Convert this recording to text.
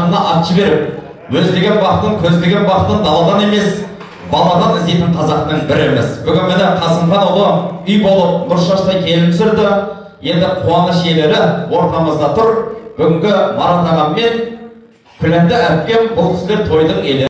Жақынына ат жіберіп, өздеген бақтың, көздеген бақтың даладан емес, баладан іздейтін қазақтың біріміз. Бүгін міне Қасымхан ұлы үй болып Нұршаштай келін түсірді. Енді қуаныш иелері ортамызда тұр. Бүгінгі Марат ағам мен Күләнді әпкем, бұл кісілер тойдың иелері.